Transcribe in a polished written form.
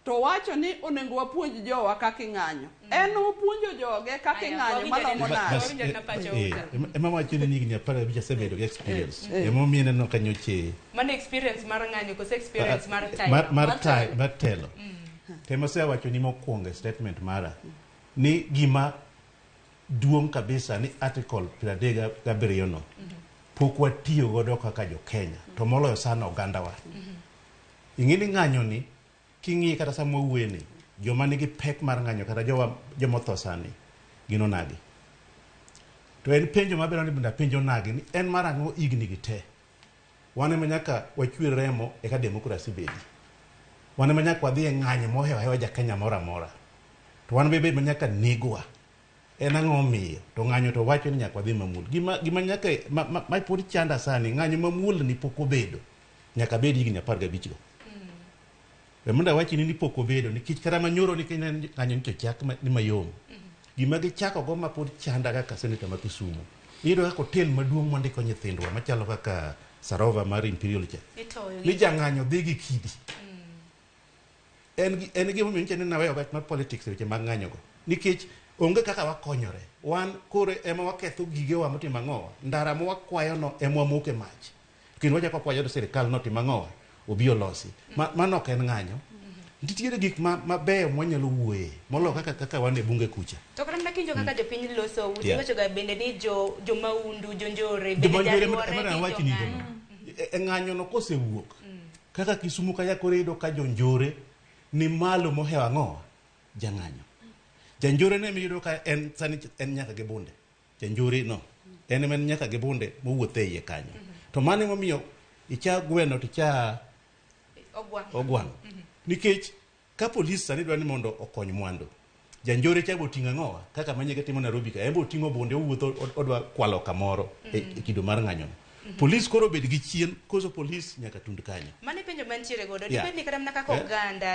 To wacho ni onego wapuonj jowa kaka ing'anyo. En opuonjo joge kaka Aya, ing'anyo wawinjo malomo ni- nade. Bas, Wawinjo na pacho uta. Ema wacho ni higni 15 asebedo gi experience. Ema omiyo ineno ka nyoche Mano experience mar ng'anyo koso experience mar telo? Mar mar telo. Tema asewacho ni mokwongo e statement mara ni gima duong' kabisa ni article 37 no pok watiyo godo kaka jo Kenya to moloyo sana ogandawa. Ing'e ni ng'anyo ni king'iye kata sama wawuoye ni joma nigi pek mar ng'anyo kata jowa joma otho sani gin onagi. To en penjo maber ni mondo apenj onagi ni en mar ang'o higni gi te wan ema nyaka wachwer remo eka demokrasi bedi. Wan ema nyaka wadhi e ng'anyo mohewo ahewa ja Kenya moro amora. To wan be ma nyaka negwa. En ang'o omiyo? To ng'anyo to wacho ni nyaka wadhi mamuol. Gima nyaka ma pod chanda sani ng'anyo mamuol ni pok obedo. Nyaka bed higni 15 go. We mondo awachni ni pok obedo nikech kata manyoro ni kenya ng'anyo ni to chak ni mayom. Gima gichako go ma pod chanda kaka senator ma Kisumu. Iyudo kaka hotel maduong' mondiko nyithindwa machalo kaka Sarova mar Imperial cha. Itoyo Ni jang'anyo dhi gi kidi. En gimomiyo nyicha ni naweyo wach mar politics e weche mag ng'anyo go. Nikech onge kaka wakonyore. Wan koro ema waketho gigewa motimo ang'owa. Ndara ma wakwayo no ema wamoke mach. Kendo wachako wakwayo ni sirikal notimo ang'owa obi olosi. Mano ok en ng'anyo. Nitiere gik mabeyo mwanyalo wuoye moloyo kaka wan e bunge kucha. To kata mana kinjo kaka jopiny loso ute, iwacho ga bende ni jo maundu, jo njore, Joma bende njore jariwore ema gi awach jo ni ng'anyo. E ng'anyo no kosewuok. Kaka Kisumu kacha koro iyudo ka jonjore ni malo mohewo ang'owa jang'anyo. Janjore ne iyudo ka en sani en nyaka gi bunde. Janjore no en ema en nyaka gi bunde mowuotho e iye kanyo. To mano emomiyo icha gweno to icha Ogwang'. ogwang'. Nikech ka polis sani dwa ni mondo okony mwandu, janjore cha boting'o ang'owa kaka manyege timo Nairobi ka, en be oting'o bunde owuotho odwa kwalo kamoro e kido mar ng'anyo no. Polis koro obed gi chien koso polis nyaka tund kanyo. Mano e penjo mantiere godo. Yeah. Dibed ni kata mana kaka oganda